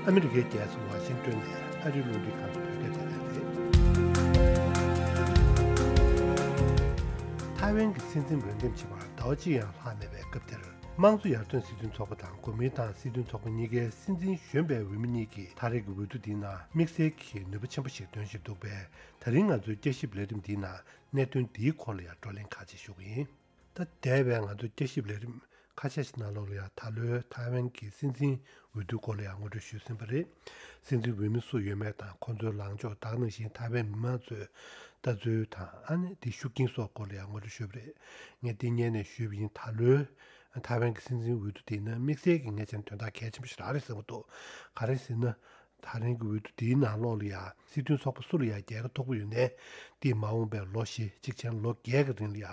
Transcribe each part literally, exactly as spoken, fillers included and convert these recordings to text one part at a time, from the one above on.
ཨ་མི་རི་ཀའི་རྒྱལ་ས་ཝ་ཤིང་ཏོན་ནས་ཨ་རིའི་རླུང་འཕྲིན་ཁང་དུ་བོད་སྐད་སྡེ་ཚན་རེད། ཐའེ་ཝན་གྱི་སྲིད་འཛིན་འོས་འདེམས་བྱེད་པར་ཟླ་བ་གཅིག་ཡང་ལྷག་མེད་པའི་སྐབས་དེར། དམངས་གཙོ་ཡར་ཐོན་སྲིད་དོན་ཚོགས་པ་དང་གོ་མིན་ཏང་སྲིད་དོན་ཚོགས་པ་གཉིས་ཀའི་སྲིད་འཛིན་གཞོན་པའི་འོས་མི་གཉིས་ཀྱིས་ད་རེས་ཀྱི་འོས་བསྡུ་འདིའི་ནང་དམིགས་བསལ་གྱི་ནུས་པ་ཆེན་པོ་ཞིག་འདོན་བཞིན་འདུག་པས། ད་རིང་ང་ཚོའི་བསྐྱར་ཞིབ་ལས་རིམ་འདིའི་ནང་གནད་དོན་འདིའི་སྐོར་ལ་ཡང་བགྲོ་གླེང་ཁག་ཅིག་ཞུ་གི་ཡིན། ད་འདས་པའི་ང་ཚོའི་བསྐྱར་ཞིབ་ལས་རིམ་ཁ་ཤས་ཤིག་ནང་ལོགས་ལ་ཡང་ད་ལོའི་ཐའེ་ཝན་གྱི་སྲིད་འཛིན་འོས་བསྡུའི་སྐོར་ལ་ཡང་ངོ་སྤྲོད་ཞུས་ཟིན་པ་རེད། སྲིད་འཛིན་འོས་མི་སུ་ཡོད་མེད་དང་ཁོང་ཚོའི་ལངས་ཕྱོགས། ད་ག་ནང་བཞིན་ཐའེ་ཝན་མི་མང་ཚོའི་ལྟ་ཚུལ་དང་ཨ་ནི་དེའི་ཤུགས་རྐྱེན་སོགས་སྐོར་ལ་ཡང་ངོ་སྤྲོད་ཞུས་པ་རེད། ངས་འདི་སྔོན་ནས་ཞུས་པ་ཡིན། ད་ལོའི་ཐའེ་ཝན་གྱི་སྲིད་འཛིན་འོས་བསྡུ་དེ་ནི་དམིགས་བསལ་གྱི་ངས་བྱས་ན་དོན་དག་གལ་ཆེན་པོ་ཞིག་རང་རེད་བསམ་གྱི་འདུག་ག་རེ་ཟེར་ན། ད་རིང་གི་འོས་བསྡུ་འདིའི་ནང་ལོགས་ལ་ཡ་སྲིད་དོན་ཚོགས་པ་སུ་ལ་ཡ་རྒྱལ་ཁ་ཐོབ་ཀྱི་ཡོད་ནའི། དེས་མ་འོངས་པའི་ལོ་བཞི། གཅིག་བྱས་ན་ལོ་བརྒྱད་ཀྱི་རིང་ལ་ཡ་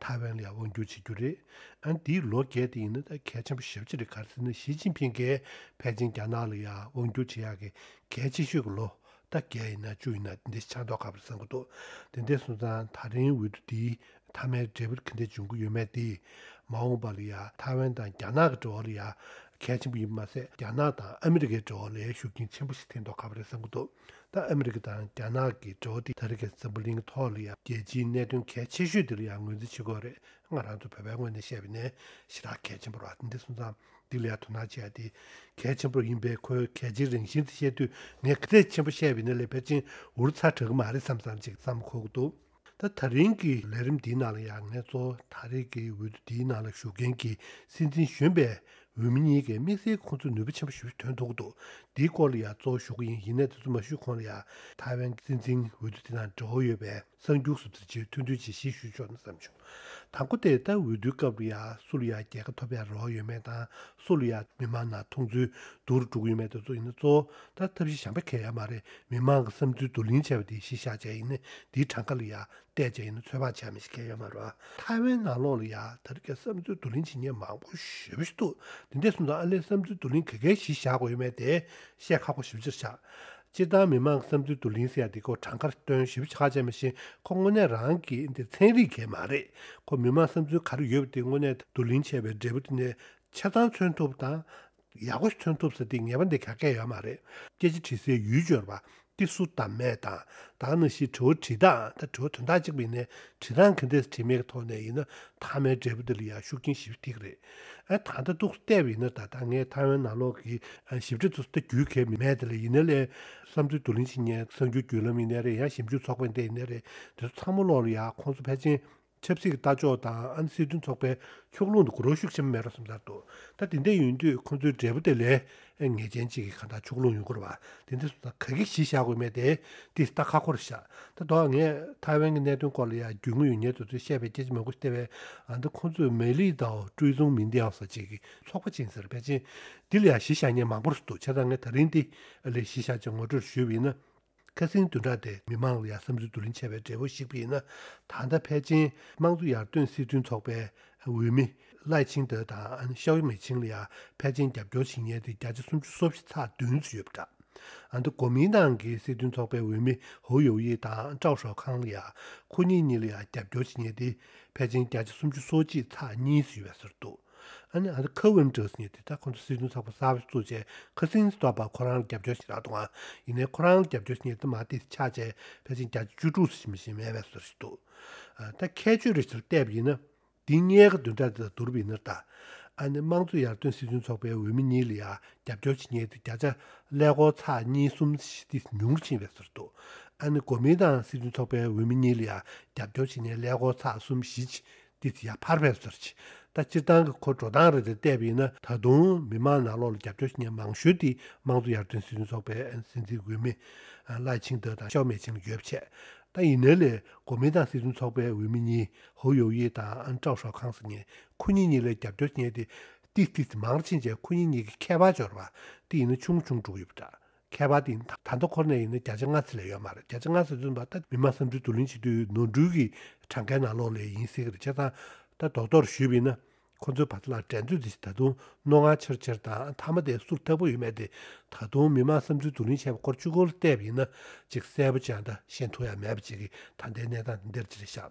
ཐའེ་ཝན་ལ་ཡ་དབང་བསྒྱུར་བྱེད་རྒྱུ་རེད། ཨ་ནི་འདིའི་ལོ་བརྒྱད་དེ་ཡིན་ན་ད་གལ་ཆེན་པོ་ཞེ་པོ་ཅིག་རེད། ག་རེ་ཟེར་ན་ཞི་ཅིན་ཕིང་གིས་ཕལ་ཆེར་རྒྱ་ནག་ལ་ཡ་དབང་བསྒྱུར་བྱེད་ཡག་གི་གལ་ཆེ་ཤོས་ཀྱི་ལོ། ད་བརྒྱད་ཡིན་ན་བཅུ་ཡིན་ན་འདི་འདྲ་ཆགས་མདོག་ཁ་པོ་རེད་བསམ་གྱི་འདུག་དེ་འདྲ་སོང་ཙང་ད་རིང་འོས་བསྡུ་འདིའི་མཐའ་མའི་འབྲས་བུ་ག་འདྲ་འབྱུང་གི་ཡོད་མེད་དེ། མ་འོངས་པ་ལ་ཡ་ཐའེ་ཝན་དང་རྒྱ་ནག་གི་འབྲེལ་བ་ལ་ཡ་གལ་ཆེན་པོ་ཡིན་པ་མ་ཟད། རྒྱ་ནག་དང་ཨ་མི་རི་ཀའི་འབྲེལ་བ་ལ་ཡ་ཤུགས་རྐྱེན་ཆེན་པོ་ཞིག་ཐེབས་མདོག་ཁ་པོ་རེད་བསམ་གྱི་འདུག་ད་ཨ་མི་རི་ཀ་དང་རྒྱ་ནག་གི་འབྲེལ་བ་དེ་ད་རེས་ཀྱི་འཛམ་བུ་གླིང་གི་ཐོག་ལ་ཡ་རྒྱལ་སྤྱིའི་གནད་དོན་གལ་ཆེ་ཤོས་དེ་ལ་ཡ་ངོས་འཛིན་བྱེད་དགོས་རེད། ང་རང་ཚོ་བོད་པའི་ངོས་ནས་བཤད་པ་ཡིན་ན་ཞེ་དྲག་གལ་ཆེན་པོ་རེད་བ། དེ་འདྲ་སོང་ཙང་འདི་ལ་ཡ་དོ་སྣང་བྱེད་ཡ་དེ་གལ་ཆེན་པོ་ཡིན་པས། ཁོའི་གལ་ཆེའི་རང་བཞིན་དེ་བཤད་དུས་ངས་ག་ཚོད་ཆེན་པོ་བཤད་པ་ཡིན་ན་ལས་ཕལ་ཆེར་འུར་ཚ་དྲག་གི་མ་རེད་བསམ་བསམ་ཅིག་བསམ་གྱི་འདུག་ད་ད་རིང་གི་ལས་རིམ་འདིའི་ནང་ལ་ཡང་ངས་གཙོ་བོ་ད་རེས་ཀྱི་འོས་བསྡུ་འདིའི་ནང་ལ་ཞུགས་མཁན་གྱི་སྲིད་འཛིན་གཞོན་པའི་འོས་མི་གཉིས་ཀས་དམིགས་བསལ་ཁོང་ཚོས་ནུས་པ་ཆེན་པོ་ཞིག་ཐོན་ཐུབ་ཀྱི་འདུག་འདིའི་སྐོར་ལ་ཡང་གཙོ་བོ་ཞུ་གི་ཡིན། ཡིན་ནའི་དེ་ཚོ་མ་ཞུས་གོང་ལ་ཡང་ཐའེ་ཝན་གྱི་སྲིད་འཛིན་འོས་བསྡུ་དེ་དང་འབྲེལ་བ་ཡོད་པའི་གསར་འགྱུར་སོགས་དེ་ཅིག་ཐུང་ཐུང་ཅིག་ཞིག་ཞུས་ཆོག་ན་བསམ་བྱུང་། དང་པོ་དེ་ད་འོས་བསྡུའི་སྐབས་ལ་ཡང་སུ་ལ་ཡང་རྒྱལ་ཁ་ཐོབ་ཡ་རེ་བ་ཡོད་མེད་དང་། སུ་ལ་ཡང་མི་མང་ནང་མཐོང་ཚུལ་བསྡུར་འགྲོ་གི་ཡོད་མེད་དེ་ཚོ་ཡིན་ན་གཙོ་བོ་ད་ཐབས་ཤེས་གཞན་པ་གང་ཡང་མ་རེད། མི་མང་གི་བསམ་ཚུལ་བསྡུ་ལེན་བྱས་པ་དེ་གཞི་བཞག་བྱས་ཡིན་ན། དེའི་གྲངས་ཀ་ལ་ཡང་བལྟས་བྱས་ཡིན་ན་ཚོད་དཔག་བྱས་མི་ཞིག་གང་ཡང་ཡོད་མ་རེད་བ། ཐའེ་ཝན་ནང་ལོགས་ལ་ཡང་ད་རེས་ཀྱི་བསམ་ཚུལ་བསྡུ་ལེན་བྱེད་མཁན་མང་པོ་ཞེ་པོ་ཞིག་འདུག་དེ་འདྲ་སོང་ཙང་ཨ་ལས་བསམ་ཚུལ་བསྡུ་ལེན་ག་གའི་གཞི་བཞག་དགོས་ཡོད་མེད་དེ་བཤད་ཁག་པོ་ཞེ་པོ་ཅིག་ཆགས། སྤྱིར་བཏང་མི་མང་གི་བསམ་ཚུལ་བསྡུ་ལེན་ཟེར་ཡ་དེ་ཁོ་གྲངས་ཀར་སྟོན་ཞེ་པོ་ཅིག་ཁག་ཆེ་མི་ཤེས། ཁོ་དངོས་གནས་རང་གི་འདི་ཚན་རིག་གང་ཡང་མ་རེད། ཁོ་མི་མང་བསམ་ཚུལ་ག་རེ་ཡོད་པ་དེ་དངོས་གནས་བསྡུ་ལེན་བྱས་པའི་འབྲས་བུ་དེ་ནས་ཆ་ཚང་མཚོན་ཐུབ་དང་། ཡག་པོ་མཚོན་ཐུབ་ས་དེ་ངེས་པ་འདི་ག་གས་ཡོད་མ་རེད། སྐད་ཆ་དྲི་སའི་ཡུལ་སྦྱོར་བ་དེ་སུ་དང་མེད་དང་། ད་ནང་བཞིན་དྲི་བ་དྲི་སྟངས། ད་དྲི་བ་དོན་དག་གཅིག་པ་ཡིན་ནའི་དྲི་སྟངས་ག་འདྲས་དྲི་མེད་ཀྱི་ཐོག་ནས་ཡིན་ན་མཐའ་མའི་འབྲས་བུ་འདི་ལ་ཡང་ཤུགས་རྐྱེན་ཞེ་པོ་ཐེབས་ཀྱི་རེད། ཨ་ད་ལྟ་ཏོག་ཙམ་བལྟས་པ་ཡིན་ན། ད་ལྟ་ངས་ཐའེ་ཝན་ནང་ལོགས་ཀྱི་ཨ་ཞིབ་ཕྲ་ཏོག་ཙམ་ད་རྒྱུས་གས་མེད་དེ་ལས། ཡིན་ན་ལས་བསམ་ཚུལ་བསྡུ་ལེན་བྱེད་མཁན་གསར་འགྱུར་བརྒྱུད་ལམ་ཡིན་ནའི་རེད། ཡང་ཞིབ་འཇུག་ཚོགས་པ་འདི་ཡིན་ནའི་རེད། དེ་ཚོ་ཚང་མ་ལོགས་ལ་ཡང་ཁོང་ཚོ་ཕལ་ཆེར་ཆབ་སྲིད་ཀྱི་ལྟ་ཕྱོགས་དང་། ཨ་ནི་སྲིད་དོན་ཚོགས་པའི་ཕྱོགས་ལྷུང་དུ་འགྲོ་ཤུགས་ཆེན་པོ་མེད་རོགས་བསམ་ཚར་འདུག་ད་དེ་འདྲ་ཡིན་དུས་ཁོང་ཚོའི་འབྲས་བུ་དེ་ལས་ངེས་ཅན་གཅིག་གི་གང་ལྟར་ཕྱོགས་ལྷུང་ཡོང་གི་རེད་བ། དེ་འདྲ་སོང་ཙང་ག་གི་གཞི་བཞག་དགོས་མེད་དེ་དེ་ལྟ་ཁག་པོ་རེད་ཤག་ད་དོ་ངས་ཐའེ་ཝན་གྱི་གནད་དོན་སྐོར་ལ་ཡང་རྒྱུས་མངའ་ཡོད་མཁན་དེ་ཚོས་བཤད་པའི་སྐད་ཆ་མང་པོ་ཞིག་བལྟས་པས། ཨ་འདི་ཁོང་ཚོས་མེ་ལི་ཏའོ་ཀྲུའི་ཙུང་མིན་ཏའོ་ཟེར་ཅིག་གི་ཚོགས་པ་ཅིག་ཡིན་ཟེར། ཕལ་ཆེར་འདི་ལ་ཡང་གཞི་བཞག་མཁན་མང་པོ་རེད་འདུག་བྱས་ཙང་ངས་ད་རིང་འདི་ལ་གཞི་བཞག་ཅིག་ངོ་སྤྲོད་ཞུས་པ་ཡིན་ན། ཁ་སང་བདུན་ཕྲག་དེ་མི་མང་ལ་ཡང་བསམ་ཚུལ་བསྡུ་ལེན་བྱས་པའི་འབྲས་བུ་གཞིགས་པ་ཡིན་ན། ད་ལྟ་ཕལ་ཆེར་དམངས་གཙོ་ཡར་ཐོན་སྲིད་དོན་ཚོགས་པའི་འོས་མི་ལའེ་ཆིང་ཏེ་དང་ཤའོ་མེ་ཆིང་ལ་ཡང་ཕལ་ཆེར་རྒྱབ་སྐྱོར་བྱེད་མཁན་དེ་བརྒྱ་ཆ་སུམ་ཅུ་སོ་བཞི་ཚེག་བདུན་ཙམ་ཡོད་པ་འདྲ། ཨ་འདི་གོ་མིན་ཏང་གི་སྲིད་དོན་ཚོགས་པའི་འོས་མི་ཧོ་ཡོ་ཡི་དང་ཀྲའོ་ཧྲའོ་ཁང་ལ་ཡང་ཁོ་གཉིས་གཉིས་ལ་ཡང་རྒྱབ་སྐྱོར་བྱེད་མཁན་དེ་ཕལ་ཆེར་བརྒྱ་ཆ་སུམ་ཅུ་སོ་གཅིག་ཚེག་གཉིས་ཙམ་ཡོད་པའི་ཟུར་དུ། ཨ་ནི་ཨ་ནི་ཁ་ཝུན་ཀྲོས་ཟེར་མཁན་དེ་ད་ཁོ་ཚོ་སྲིད་དོན་ཚོགས་པ་གསར་པ་བཙུགས་བྱས་ཁ་སང་ཙམ་ལ་ཁོ་རང་ལ་རྒྱབ་སྐྱོར་ཞིག་རག་འདུག་ཨ། ཡིན་ནའི་ཁོ་རང་ལ་རྒྱབ་སྐྱོར་ཞིག་ཉེ་དུ་མ་དེ་ཆགས་བྱས་ཕལ་ཆེར་བརྒྱ་ཆ་བཅུ་དྲུག་ཙམ་ཞིག་མེད་པའི་བཟོ་ཞིག་འདུག་ཨ་ད་ཁྱད་ཆོས་རེ་ཞིག་བལྟས་པ་ཡིན་ན། འདི་སྔོན་གྱི་བདུན་ཕྲག་དེ་དང་བསྡུར་བ་ཡིན་ན། ད་ཨ་ནི་དམངས་གཙོ་ཡར་ཐོན་སྲིད་དོན་ཚོགས་པའི་འོས་མི་གཉིས་ལ་ཡང་རྒྱབ་སྐྱོར་བྱེད་མཁན་དེ་བརྒྱ་ཆ་ཀླད་ཀོར་ཚེག་གཉིས་གསུམ་ཞིག་དེ་ཉུང་རུ་ཕྱིན་པའི་བཟོ་འདུག་ཨ་ནི་གོ་མིན་ཏང་སྲིད་དོན་ཚོགས་པའི་འོས་མི་གཉིས་ལ་ཡང་རྒྱབ་སྐྱོར་བྱེད་མཁན་ཀླད་ཀོར་ཚེག་གསུམ་བཞི་ཅིག་དེ་ཡར་འཕར་བའི་ཟུར་ཅིག་ད་སྤྱིར་བཏང་གི་ཁོ་འགྲོ་སྟངས་རེ་རེ་བལྟས་པ་ཡིན་ན། ད་དུང་མི་མང་ནང་ལོགས་ལ་རྒྱབ་སྐྱོར་བྱེད་མཁན་མང་ཤོས་དེ་དམངས་གཙོ་ཡར་ཐོན་སྲིད་དོན་ཚོགས་པའི་སྲིད་འཛིན་འོས་མི་ལའེ་ཆིང་ཏེ་དང་ཤའོ་མེ་ཆིང་ཡོད་པ་བྱས། ད་ཡིན་ནའི་ལས་གོ་མིན་ཏང་སྲིད་དོན་ཚོགས་པའི་འོས་མི་གཉིས་ཧོ་ཡོ་ཡི་དང་ཀྲའོ་ཧྲའོ་ཁང་ཟེར་མཁན་ཁོ་གཉིས་གཉིས་ལ་རྒྱབ་སྐྱོར་བྱེད་མཁན་དེ་ཏིག་ཏིག་མང་རུ་ཕྱིན་བྱས་ཁོ་གཉིས་གཉིས་ཀྱི་ཁྱད་པར་འབྱོར་བ་དེ་ཡིན་ན་ཆུང་ཆུང་འགྲོ་གི་ཡོད་པ་འདྲ། ཁྱད་པར་དེ་ད་ལྟ་འཁོར་ནས་ཡིན་ན་བརྒྱ་ཆ་ལྔ་ཙམ་ལས་ཡོད་མ་རེད། བརྒྱ་ཆ་ལྔ་ཙམ་ཚུད་པ་ད་མི་མང་བསམ་ཚུལ་བསྡུ་ལེན་བྱེད་དུས་ནོར་འཁྲུལ་གྱི་གྲངས་ཀའི་ནང་ལོགས་ལ་ཡིན་སྲིད་ཀྱི་རེད། བྱས་ཙང་ད་རྡོག་རྡོག་རེ་ཞུས་པ་ཡིན་ན། ཁོ་ཚོའི་བར་ལ་འགྲན་རྩོད་དེ་ད་དུང་རྣོ་ངར་ཆེར་ཆེར་དང་མཐའ་མ་དེ་ཟུར་ཐག་པོ་ཡོད་མེད་དེ། ད་དུང་མི་མང་བསམ་ཚུལ་བསྡུ་ལེན་བྱས་པ་སྐོར་གཅིག་པོ་ལ་བལྟས་པ་ཡིན་ན་ཅིག་གསལ་པོ་ཅིག་ད་ཤེས་ཐུབ་ཡ་མེད་པ་ཅིག་གི་ད་ལྟའི་གནས་སྟངས་དེ་འདྲ་ཅིག་རེད་ཤག་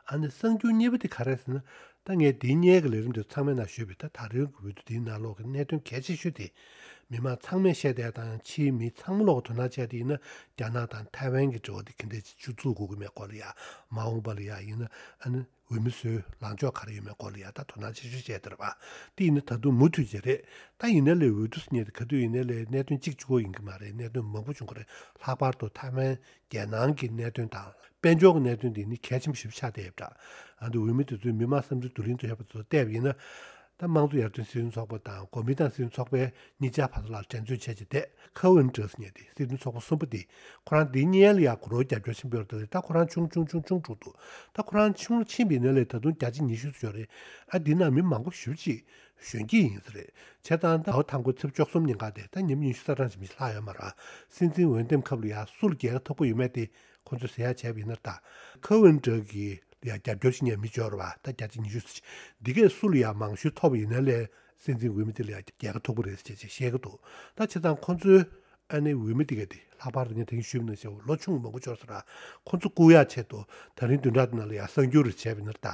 ཨ་ནི་གསར་འགྱུར་གཉིས་པ་དེ་ག་རེ་ཟེར་ན། ད་ངས་འདི་སྔོན་གྱི་ལས་རིམ་དེ་ཚང་མའི་ནང་ཞུས་པའི་ད་ད་རེས་ཀྱི་འོས་བསྡུ་འདིའི་ནང་ལོགས་ཀྱི་གནད་དོན་གལ་ཆེ་ཤོས་དེ། མི་མང་ཚང་མས་བཤད་བསྡད་དང་ཕྱིའི་མི་ཚང་མ་ལོག་དོ་སྣང་བྱས་ཏེ་ཡིན་ན། རྒྱ་ནག་དང་ཐའེ་ཝན་གྱི་འབྲེལ་བ་དེ་ག་འདྲས་ཅིག་ཅུ་བཙུགས་དགོས་ཀྱི་མེད་སྐོར་ལ་ཡ། མ་འོངས་པ་ལ་ཡ་ཡིན་ན་ཨ་ནི་འོས་མི་སུའི་ལངས་ཕྱོགས་ག་རེ་ཡོད་མེད་སྐོར་ལ་ཡ་ད་དོ་སྣང་ཆེ་ཤོས་བྱས་བསྡད་རེད་པ། དེ་ཡིན་ན་ད་དུང་མུ་མཐུད་ཀྱི་རེད། ད་ཡིན་ནའི་ལས་འོས་བསྡུ་ཟེར་མཁན་དེ་ག་དུས་ཡིན་ནའི་ལས་གནད་དོན་གཅིག་གཅིག་པོ་ཡིན་གྱི་མ་རེད། གནད་དོན་མང་པོ་བྱུང་གི་རེད། ལྷག་པར་དུ་ཐའེ་ཝན་རྒྱལ་ནང་གི་གནད་དོན་དང་། དཔལ་འབྱོར་གྱི་གནད་དོན་དེ་ནི་གལ་ཆེན་པོ་ཞེ་པོ་ཆགས་བསྡད་ཡོད་པ་འདྲ། ཨ་འདི་འོས་མི་དེ་ཚོའི་མི་མང་བསམ་ཚུལ་བསྡུ་ལེན་དུ་བྱས་པ་ཚོ་བལྟས་པ་ཡིན་ན། ད་དམངས་གཙོ་ཡར་ཐོན་སྲིད་དོན་ཚོགས་པ་དང་གོ་མིན་ཏང་སྲིད་དོན་ཚོགས་པའི་གཉིས་ཆ་བར་དུ་ལ་འགྲན་རྩོད་བྱས་ཀྱི་བསྡད། ཁ་ཝན་ཀྲི་ཟེར་མཁན་དེ་སྲིད་དོན་ཚོགས་པ་གསུམ་པ་དེ། ཁོ་རང་འདི་གཉིས་ལ་ཡ་གོ་རོ་རྒྱབ་སྐྱོར་ཆེན་པོ་ཡོད་རེད། ད་ཁོ་རང་ཆུང་ཆུང་ཆུང་ཆུང་འགྲོ་འདུག་ད་ཁོ་རང་ཆུང་ཆུང་ཕྱིན་པ་ཡིན་ནའི་ལས་ད་དུང་བརྒྱ་ཆ་ཉི་ཤུ་ཙམ་ཡོད་རེད། ཨ་འདི་ནང་མི་མང་པོ་ཞེ་པོ་ཅིག་གཞོན་སྐྱེས་ཡིན་ས་རེད། བྱས་ཙང་ཟླ་བ་དང་པོ་ཚེས་བཅུ་གསུམ་ཉིན་ཀ་དེ་ད་ཉིན་མོ་ཉི་ཤུ་རྩ་གྲངས་ཅིག་མི་ལྷག་ཡོད་མ་རེད། སྲིད་འཛིན་འོས་འདེམས་སྐབས་ལ་ཡ་སུ་ལ་རྒྱལ་ཁ་ཐོབ་ཀྱི་ཡོད་མེད་དེ་ཁོ་ཚོས་ཟེར་ཡག་བྱས་པ་ཡིན་ན། ད་ཁ་ཝན་ཀྲི་གི་ལ་ཡ་རྒྱབ་སྐྱོར་བྱེད་མཁན་མི་འབྱོར་བ་ད་བརྒྱ་ཆ་ཉི་ཤུ་ཙམ་ཅིག་འདི་གས་སུ་ལ་ཡ་མང་ཤོས་ཐོབ་པ་ཡིན་ནའི་ལས་སྲིད་འཛིན་འོས་མི་དེ་ལ་ཡ་རྒྱལ་ཁ་ཐོབ་ཀྱི་རེད་ཟེར་བྱས་བཤད་ཀྱི་འདུག་ད་བྱས་ཙང་ཁོ་ཚོའི་ཨ་ནི་འོས་མི་དེ་གས་དེ་ལྷག་པར་དུ་ངས་དེ་རིང་ཞུས་པ་ནང་བཞིན་ལོ་ཆུང་མང་པོ་འབྱོར་ས་ར། ཁོ་ཚོ་བཀུག་ཡག་ཆེད་དུ་ད་རིང་བདུན་ཕྲག་འདི་ནང་ལ་ཡ་གསར་འགྱུར་རེ་བྱས་པ་ཡིན་ན། ད་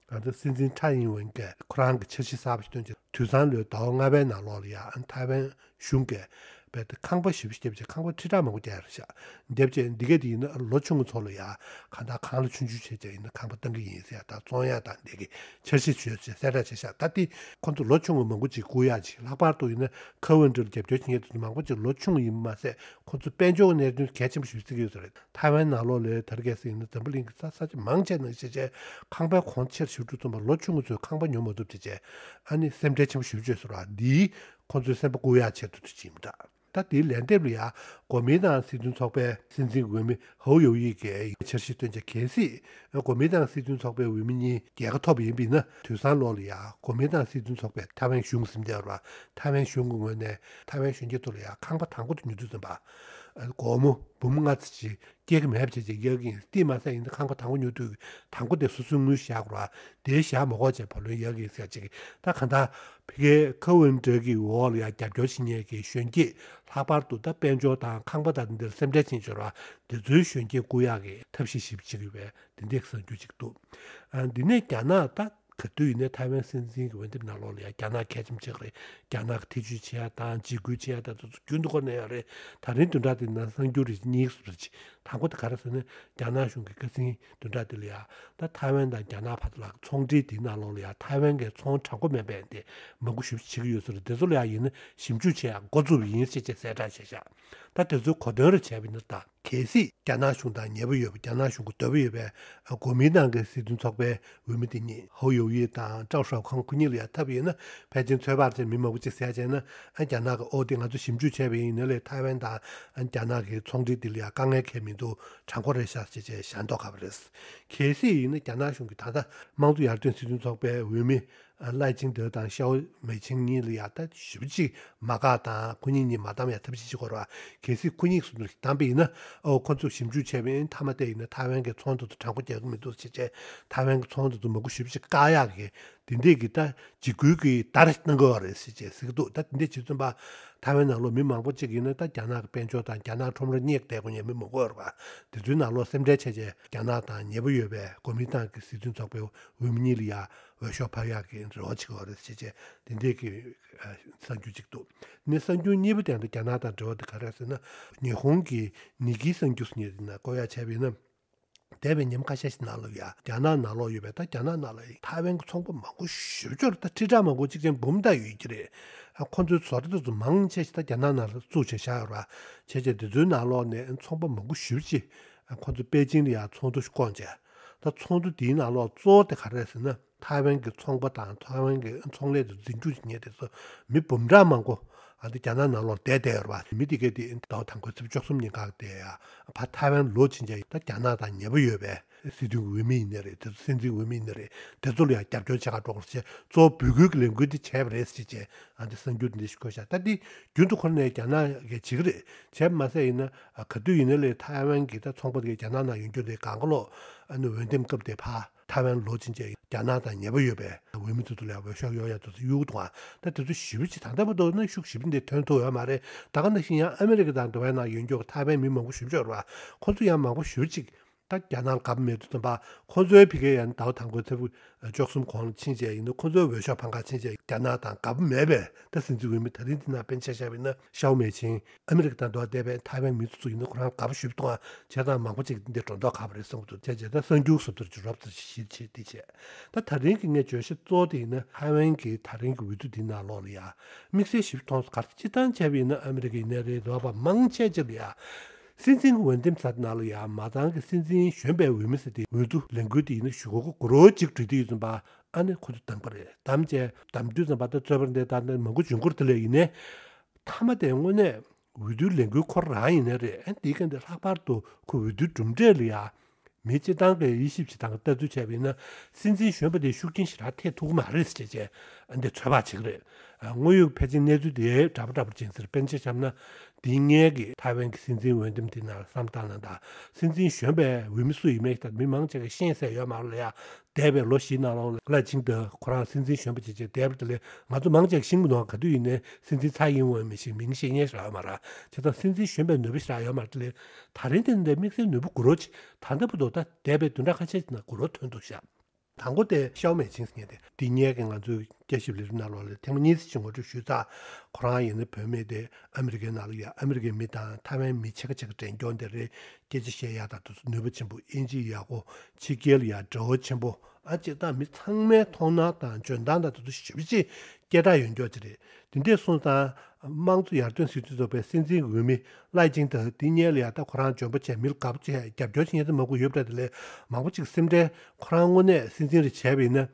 ང་ཚོ་སྲིད་འཛིན་ཁྲ་ཨིན་ཝེན་གྱིས་ཁོ་རང་གི་འཆར་གཞི་གསར་པ་ཞིག་བཏོན་རྗེས་དུས་སང་ལོའི་ཟླ་བ་ལྔ་པའི་ནང་ལོགས་ལ་ཡ་ཨ་ཐའེ་ཝན་གཞུང་གིས་རྦད་དེ་ཁང་པ་ཞེ་པོ་ཞིག་བརྒྱབ་བྱས་ཁང་པ་ཁྲི་ཕྲག་མང་པོ་བརྒྱབ་ཡོད་རེད་ཤག་འདེབས་བྱས་འདི་གས་དེ་ཡིན་ན་ལོ་ཆུང་བ་ཚོ་ལ་ཡ་གང་ལྟར་གང་ལ་ཆུང་ཆུང་བྱས་བྱས་ཡིན་ན་ཁང་པ་གཏོང་གི་ཡིན་ཟེར་ཡ་ད་བཙོང་ཡ་དང་འདི་གི་འཆར་གཞི་བྱོས་ཟེར་གསལ་བསྒྲགས་བྱས་ཤག་ད་དེ་ཁོ་ཚོ་ལོ་ཆུང་བ་མང་པོ་ཅིག་བཀུག་ཡག་ཅིག་ལྷག་པར་དུ་ཡིན་ན་ཁ་ཝན་ཀྲི་ལ་རྒྱབ་སྐྱོར་བྱེད་མཁན་དེ་ཚོ་མང་པོ་ཅིག་ལོ་ཆུང་བ་ཡིན་མ་ཟད། ཁོ་ཚོ་དཔལ་འབྱོར་གྱི་གནད་དོན་གལ་ཆེན་པོ་ཞིག་བརྩི་གི་ཡོད་ས་རེད། ཐའེ་ཝན་ནང་ལོགས་ལ་དེ་རིང་ཁ་སང་ས་ཆ་མང་ཆེ་ནང་བཞིན་བྱས་ཁང་པའི་གོང་ཆེར་ཞེ་དྲག་བཙོང་པ་ལོ་ཆུང་བ་ཚོས་ཁང་པ་ཉོ་མ་ཐུབ་བྱས་བྱས་ཨ་ནི་སེམས་ཁྲལ་ཆེན་པོ་ཞེ་པོ་ཅིག་ཡོད་ས་རེད། འདིས་ཁོ་ཚོའི་སེམས་པ་བཀུག་ཡག་ཆེད་དུ་དུ་ཕྱིན་པ་འདྲ། ད་དེའི་ལན་འདེབས་ལ་ཡ་གོ་མིན་ཏང་སྲིད་དོན་ཚོགས་པའི་སྲིད་འཛིན་འོས་མི་ཧའུ་ཡོ་ཡི་གིས་འཆར་གཞི་བཏོན་བྱས། གལ་སྲིད་གོ་མིན་ཏང་སྲིད་དོན་ཚོགས་པའི་འོས་མི་གཉིས་རྒྱལ་ཁ་ཐོབ་པ་ཡིན་པ་ཡིན་ན། དུས་སང་ལོགས་ལ་ཡ་གོ་མིན་ཏང་སྲིད་དོན་ཚོགས་པས་ཐའེ་ཝན་གཞུང་ཟིན་བསྡད་ཡོད་རེད་པ། ཐའེ་ཝན་གཞུང་གི་ངོས་ནས་ཐའེ་ཝན་གཞོན་སྐྱེས་ཚོ་ལ་ཡ་ཁང་པ་དང་པོ་དེ་ཉོ་དུས་ཙམ་པ། ཨ་སྒོར་མོ་འབུམ་ལྔ་ཙམ་ཅིག་སྐྱེལ་གྱི་མེད་པ་བྱས་བྱས་གཡར་གྱི་ཡིན། དེ་མ་ཟད་ཡིན་ན་ཁང་པ་དང་པོ་ཉོ་དུས་དང་པོ་དེ་སོ་སོའི་དངུལ་བཞག་དགོས་རེད་པ། དེ་བཞག་མ་དགོས་བྱས་བུ་ལོན་གཡར་གྱི་ཡིན་ཟེར་ཅིག་ད་གང་ལྟར་ཕ་གིའི་ཁ་ཝན་ཀྲི་གི་འོག་ལ་ཡ་རྒྱབ་སྐྱོར་བྱེད་མཁན་གྱི་གཞོན་སྐྱེས་ལྷག་པར་དུ་ད་དཔལ་འབྱོར་དང་ཁང་པ་དང་དེ་འདྲར་སེམས་ཁྲལ་བྱེད་མཁན་ཡོད་རེད་པ། དེ་ཚོའི་གཞོན་སྐྱེས་བཀུག་ཡག་གི་ཐབས་ཤེས་ཞིབ་བྱེད་ཀྱི་ཡོད་པའི་དེ་འདྲའི་གསར་འགྱུར་ཅིག་འདུག་ཨ་འདི་ནས་རྒྱ་ནག་ད་ག་དུས་ཡིན་ནའི་ཐའེ་ཝན་སྲིད་འཛིན་གྱི་འོས་འདེམས་ནང་ལོགས་ལ་ཡང་རྒྱ་ནག་གལ་ཆེན་པོ་ཆགས་ཀྱི་རེད། རྒྱ་ནག་གི་ཐེ་བྱུས་བྱེད་ཡ་དང་འཇིགས་སྐུལ་བྱེད་ཡ་དང་དེ་ཚོ་རྒྱུན་དུ་འཁོར་ནས་ཡོད་རེད། ད་རིང་བདུན་ཕྲག་འདི་ནང་གསར་འགྱུར་རེ་གཉིས་སུ་རེ་ཅིག་དང་པོ་དེ་ག་རེ་ཟེར་ན། རྒྱ་ནག་གཞུང་གི་ཁ་སང་བདུན་ཕྲག་འདི་ལ་ཡ་ད་ཐའེ་ཝན་དང་རྒྱ་ནག་བར་དུ་ལ་ཚོང་འབྲེལ་དེའི་ནང་ལོགས་ལ་ཡ་ཐའེ་ཝན་གྱི་ཚོང་དྲང་པོ་མེད་པའི་དེ་མང་པོ་ཞེ་པོ་ཅིག་བྱེད་ཀྱི་ཡོད་ས་རེད། དེ་ཚོ་ལ་ཡ་ཡིན་ན་ཞིབ་འཇུག་བྱེད་ཡ་འགོ་བཙུགས་པ་ཡིན་ཞེས་བྱས་གསལ་བསྒྲགས་བྱས་ཤག་ད་དེ་ཚོའི་གོ་དོན་རེ་བྱས་པ་ཡིན་ན། ད་གལ་སྲིད་རྒྱ་ནག་གཞུང་དང་ཉེ་པོ་ཡོད་པ། རྒྱ་ནག་གཞུང་གི་འདོད་པ་ཡོད་པའི་གོ་མིན་ཏང་གི་སྲིད་དོན་ཚོགས་པའི་འོས་མི་དེ་གཉིས་ཧོ་ཡོ་ཡི་དང་ཀྲའོ་ཧྲའོ་ཁང་ཁོ་གཉིས་ལ་ཡ་ཐབས་ཡོད་ན། ཕལ་ཆེར་ཚོད་དཔག་བྱས་མི་མང་པོ་ཅིག་ཟེར་བྱས་ན། ཨ་རྒྱ་ནག་གི་ཨོ་དེ་ང་ཚོ་ཞིབ་འཇུག་བྱས་པ་ཡིན་ན་ལས་ཐའེ་ཝན་དང་ཨ་རྒྱ་ནག་གི་ཚོང་འབྲེལ་འདི་ལ་ཡ་དཀའ་ངལ་གང་ཡང་མི་འདུག་དྲང་པོ་རེད་ཤག་ཅེས་བྱས་བཞག་མདོག་ཁ་པོ་རེད། གལ་སྲིད་ཡིན་ན་རྒྱ་ནག་གཞུང་གི་ད་ལྟ་དམངས་གཙོ་ཡར་ཐོན་སྲིད་དོན་ཚོགས་པའི་འོས་མི་ལའེ་ཆིང་ཏེ་དང་ཤའོ་མེ་ཆིང་གཉིས་ལ་ཡ་ད་ཞིབ་ཅིག་མ་བཀག་དང་ཁོ་གཉིས་གཉིས་མ་བདམས་ཡ་ཐབས་ཤེས་བྱེད་དགོས་རེད་པ། གལ་སྲིད་ཁོ་གཉིས་སུ་བདམས་པ་ཡིན་ན། ཨོ་ཁོ་ཚོས་ཞིབ་འཇུག་བྱས་པ་ཡིན། མཐའ་མ་དེ་ཡིན་ན་ཐའེ་ཝན་གྱི་ཚོང་དེ་ཚོ་དྲང་པོ་རྒྱག་གི་མི་འདུག་ཅེས་བྱས་ཐའེ་ཝན་གྱི་ཚོང་དེ་ཚོ་མང་པོ་ཞིབ་ཅིག་བཀག་ཡག་གི་དེ་འདྲས་ཀྱི་ད་འཇིགས་སྐུལ་གྱི་བརྡ་རེ་གནང་གི་ཡོད་རེད་ཟེར་བྱས་ཟེར་གྱི་འདུག་ད་དེ་འདྲས་བྱེད་ཙམ་པ་ཐའེ་ཝན་ནང་ལོགས་མི་མང་པོ་ཅིག་ཡིན་ན་ད་རྒྱ་ནག་གི་དཔལ་འབྱོར་དང་རྒྱ་ནག་ཁྲོམ་ར་གཉེར་བསྡད་དགོས་མཁན་མི་མང་པོ་ཡོད་རེད་པ། དེ་ཚོའི་ནང་ལོགས་སེམས་ཁྲལ་བྱས་བྱས་རྒྱ་ནག་དང་ཉེ་པོ་ཡོད་པའི་གོ་མིན་ཏང་གི་སྲིད་དོན་ཚོགས་པའི་འོས་མི་གཉིས་ལ་ཡ་འོས་ཤོག་འཕར་ཡག་གི་རེ་བ་བྱེད་ཀྱི་ཡོད་རེད་ཟེར་བྱས་དེ་འདྲས་ཀྱི་ཨ་གསར་འགྱུར་ཅིག་འདུག་ནས་གསར་འགྱུར་གཉིས་པ་དེ་ཡང་རྒྱ་ནག་དང་འབྲེལ་བ་དེ་ག་རེ་ཟེར་ན། ཉི་ཧོང་གི་ནི་ཀི་གསར་འགྱུར་ཟེར་མཁན་དེ་ནང་བཀོད་ཡག་བྱས་པ་ཡིན་ན། འདས་པའི་ཉིན་ཁ་ཤས་ཤིག་ནང་ལ་ཡ་རྒྱ་ནག་ནང་ལོགས་ཡོད་པའི་ད་རྒྱ་ནག་ནང་ལ་ཐའེ་ཝན་གྱི་ཚོང་པ་མང་པོ་ཞེ་པོ་ཅིག་ད་ཁྲི་ཕྲག་མང་པོ་གཅིག་ཅན་འབུམ་ཕྲག་ཡོད་ཀྱི་རེད། ཨ་ཁོ་ཚོའི་བཟོ་གྲྭ་དེ་ཚོ་མང་ཆེ་ཞིག་ད་རྒྱ་ནག་ནང་ལ་བཙུགས་བྱས་བཞག་ཡོད་རེད་པ། བྱས་བྱས་དེ་ཚོའི་ནང་ལོགས་ནས་ཚོང་པ་མང་པོ་ཞེ་པོ་ཅིག་ཨ་ཁོ་ཚོ་པེ་ཅིང་ལ་ཡ་ཚོགས་འདུ་ཞིག་བསྐོངས་བྱས། ད་ཚོགས་འདུ་དེའི་ནང་ལོགས་གཙོ་བོ་དེ་ག་རེ་རེད་ཟེར་ན། ཐའེ་ཝན་གྱི་ཚོང་པ་དང་ཐའེ་ཝན་གྱི་ཚོང་ལས་དེ་འཛིན་སྐྱོང་བྱེད་མཁན་དེ་ཚོ་མི་འབུམ་ཕྲག་མང་པོ་ཨ་འདི་རྒྱ་ནག་ནང་ལོགས་བསྡད་བསྡད་ཡོད་རེད་པ། མི་དེ་གས་དེ་ཟླ་བ་དང་པོའི་ཚེས་བཅུ་གསུམ་ཉིན་ཁ་དེ་ཡ་ཕར་ཐའེ་ཝན་ལོག་ཕྱིན་བྱས་ད་རྒྱ་ནག་དང་ཉེ་པོ་ཡོད་པའི་སྲིད་དོན་གྱི་འོས་མི་ཡིན་ནའི་རེད། དེ་ཚོ་སྲིད་འཛིན་འོས་མི་ཡིན་ནའི་རེད། དེ་ཚོ་ལ་ཡང་རྒྱབ་སྐྱོར་བྱེད་ག་འགྲོ་དགོས་ཞེས་གཙོ་བོ་འབོད་སྐུལ་གྱི་ལས་འགུལ་འདི་བྱས་པ་རེད་ཟེར་བྱས་ཨ་འདི་གསར་འགྱུར་འདི་ཞིག་བཀོད་ཤག་ད་འདི་རྒྱུན་དུ་ཁོ་ནས་རྒྱ་ནག་གིས་བྱེད་ཀྱི་རེད། བྱས་པ་མ་ཟད་ཡིན་ན་ཨ་ག་དུས་ཡིན་ནའི་ལས་ཐའེ་ཝན་གྱི་ད་ཚོང་པ་དེ་རྒྱ་ནག་ནང་ཡོང་རྒྱུ་དེ་གང་ག་ལོག་ཨ་ནི་འོས་འདེམས་སྐབས་དེ་ཕར། ཐའེ་ཝན་ལོག་ཕྱིན་བྱས་རྒྱ་ནག་དང་ཉེ་པོ་ཡོད་པའི་འོས་མི་ཚོ་ཚོ་ལ་འོས་ཤོག་གཡོག་ཡ་དེ་ཚོ་གཡུག་འདུག་ཨ་ད་དེ་ཚོ་ཞེ་པོ་ཅིག་ད་ལྟ་བར་དུ་ན་ཤུགས་ཞེ་པོ་འདི་ཐོན་ཐུབ་ཡོད་མ་རེད། ད་ག་ནང་བཞིན་ཡང་ཨ་མི་རི་ཀ་དང་འདི་བའི་ནང་ཡོད་མཁན་གྱི་ཐའེ་ཝན་མི་མང་པོ་ཞེ་པོ་ཅིག་ཡོད་རེད་པ། ཁོ་ཚོ་ཡང་མང་པོ་ཞེ་པོ་ཅིག་ ད་རྒྱ་ནག་ལ་དགའ་པོ་མེད་དུས་ཙམ་པ་ཁོ་ཚོའི་ཕ་གིར་ཡང་ཟླ་བ་དང་པོའི་ཚེས་པ་བཅུ་གསུམ་གོང་ལ་ཕྱིན་བྱས་ཡིན་ན། ཁོ་ཚོའི་འོས་ཤོག་ཕར་འགའ་ཕྱིན་བྱས་རྒྱ་ནག་དང་དགའ་པོ་མེད་པའི་ད་སྲིད་འཛིན་འོས་མི་ད་རིང་འདི་ནང་པཎ་ཆེན་བཞག་པ་ཡིན་ན། ཤའོ་མེ་ཆིང་། ཨ་མི་རི་ཀ་དང་འདྲ་བ་བསྡད་པའི་ཐའེ་ཝན་མི་ཚོ་ཚོ་ཡིན་ན་ཁོ་རང་དགའ་པོ་ཞེ་པོ་འདུག་ཨ། བྱས་ཙང་མང་པོ་ཅིག་འདི་འགྲོ་མདོག་ཁ་པོ་རེད་བསམ་གྱི་འདུག་བྱས་བྱས་ད་གསར་འགྱུར་བཟོ་ལྟར་ཅིག་རོབ་ཙམ་ཞིག་བྱེད་དེ་བྱས། ད་ད་རིང་གི་ངའི་བརྗོད་གཞི་གཙོ་བོ་དེ་ཡིན་ན། ཐའེ་ཝན་གྱི་ད་རིང་གི་འོས་བསྡུ་འདི་ནང་ལོགས་ལ་ཡ་དམིགས་བསལ་ཞིབ་མཐོང་སོང་། ག་རེ་སྤྱིར་བཏང་བྱས་པ་ཡིན་ན་ཨ་མི་རི་ཀ་ཡིན་ནའི་རེད། རེད་བ། མང་ཆེ་ཅིག་ལ་ཡ་སྲིད་འཛིན་གྱི་འོས་འདེམས་ས་དེ་ནང་ལ་ཡ་མ་ཚང་གི་སྲིད་འཛིན་གཞོན་པའི་འོས་མི་ཟེར་དེ། འོས་བསྡུ་ལས་འགུལ་དེ་ཡིན་ན་ཞུ་སྒོ་གོ་རོ་གཅིག་བྲིས་དུས་ཙམ་པ། ཨ་ནི་ཁོ་ཚོ་བདམས་པ་རེད། བདམས་བྱས་བདམས་དུས་ཙམ་པ་ད་རྩོད་པ་འདི་ད་འདི་མང་པོ་འབྱུང་གི་རེད། དེ་ལས་ཡིན་ནའི་མཐའ་མ་དེ་དངོས་གནས་འོས་བསྡུའི་ལས་འགུལ་ཁོ་རང་ཡིན་ནའི་རེད། ཨ་ནི་དེའི་སྐབས་འདི་ལྷག་པར་དུ་ཁོ་འོས་བསྡུའི་གྲུབ་འབྲས་ལ་ཡ་མི་སྤྱིར་བཏང་གིས་དབྱེ་ཞིབ་བྱེད་སྟངས་ལྟ་ཚུལ་བྱས་པ་ཡིན་ན། སྲིད་འཛིན་གཞོན་པ་དེ་ཤུགས་རྐྱེན་ཞེ་དྲག་ཐེབས་ཐུབ་ཀྱི་མ་རེད་ཟེར་བྱས་བྱས་ཨ་འདི་ཚོད་དཔག་བྱེད་ཀྱི་རེད། ཨ་དངོས་ཡོད་ཕལ་ཆེར་གནས་ཚུལ་དེ་འདྲ་པོ་འདྲ་པོ་ཅིག་ཡིན་ཟེར། པཎ་ཆེན་བཞག་ན་འདི་སྔོན་གྱི་ཐའེ་ཝན་གྱི་སྲིད་འཛིན་འོས་འདེམས་དེ་ནང་བསམ་བཏང་ན། ད་སྲིད་འཛིན་གཞོན་པའི་འོས་མི་སུ་ཡིན་མིན་ད་མི་མང་ཆེ་གིས་ཤེས་གསལ་ཡོད་མ་རེད་ལ་ཡ། འདས་པའི་ལོ་བཞི་ནང་ལོགས་ལ་ལའེ་ཆིང་ཏེ་ཁོ་རང་སྲིད་འཛིན་གཞོན་པ་བྱས་བྱས་བསྡད་པ་དེ་ལས་ང་ཚོ་མང་ཆེ་གིས་ཤེས་ཀྱི་མི་འདུག་ག་དུས་ཡིན་ནའི་སྲིད་འཛིན་ཚར་ཡིན་འོས་མི་ཞིག་མིང་ཤེས་མཁན་ཞིག་ཡོད་མ་རེད། བྱས་ཙང་སྲིད་འཛིན་གཞོན་པའི་ནུས་པ་ཞེ་དྲག་ཡོད་མ་རེད། དེ་ལས་ད་རིང་དེ་འདྲའི་དམིགས་བསལ་ནུས་པ་གོ་རོ་ཅིག་ད་ལྟ་བར་དུ་ད་འདས་པའི་བདུན་ཕྲག་ཁ་ཤས་ཀྱི་ནང་གོ་རོ་ཐོན་འདུག་ཤག་དང་པོ་དེ་ཤའོ་མེ་ཆིང་ཟེར་མཁན་དེ། འདི་སྔོན་གྱི་ང་ཚོའི་བསྐྱར་ཞིབ་ལས་རིམ་ནང་ལོགས་ལ་ཐེངས་མ་གཉིས་ཙམ་ཞིག་ངོ་སྤྲོད་ཞུས་ཚར། ཁོ་རང་ཡིན་ན་བུད་མེད་དེ་ཨ་མི་རི་ཀའི་ནང་ལ་ཡ་ཨ་མི་རི་ཀའི་མི་དང་ཐའེ་ཝན་མི་ཕྱེད་ཀ་ཕྱེད་ཀ་འདྲེན་སྐྱོང་དེ་རེད། སྐད་ཆ་བཤད་ཡག་དང་དེ་ཚོ་ནུས་པ་ཆེན་པོ། དབྱིན་ཇི་ཡག་པོ། ཕྱི་རྒྱལ་ལ་ཡ་བགྲོ་གླེང་ཆེན་པོ། ཨ་སྤྱིར་བཏང་མི་ཚང་མའི་མཐོང་སྣང་དང་འཇོན་ཐང་དང་དེ་ཚོ་ཞེ་པོ་ཅིག་སྐད་གྲགས་ཡོད་མཁན་ཅིག་རེད། དེ་འདྲས་སོང་ཙང་དམངས་གཙོ་ཡར་ཐོན་སྲིད་བྱུས་ཚོགས་པའི་སྲིད་འཛིན་འོས་མི་ལའེ་ཆིང་ཏེ་འདི་སྔོན་ལ་ཡ་ད་ཁོ་རང་འཇོན་པོ་བྱས། མི་ལ་དགའ་པོ་བྱས། རྒྱབ་སྐྱོར་བྱེད་མཁན་དེ་མང་པོ་ཡོད་པ་འདྲ། དེ་ལས་མང་པོ་ཅིག་སེམས་ཁྲལ། ཁོ་རང་དངོས་གནས་སྲིད་འཛིན་རེ་བྱས་པ་ཡིན་ན།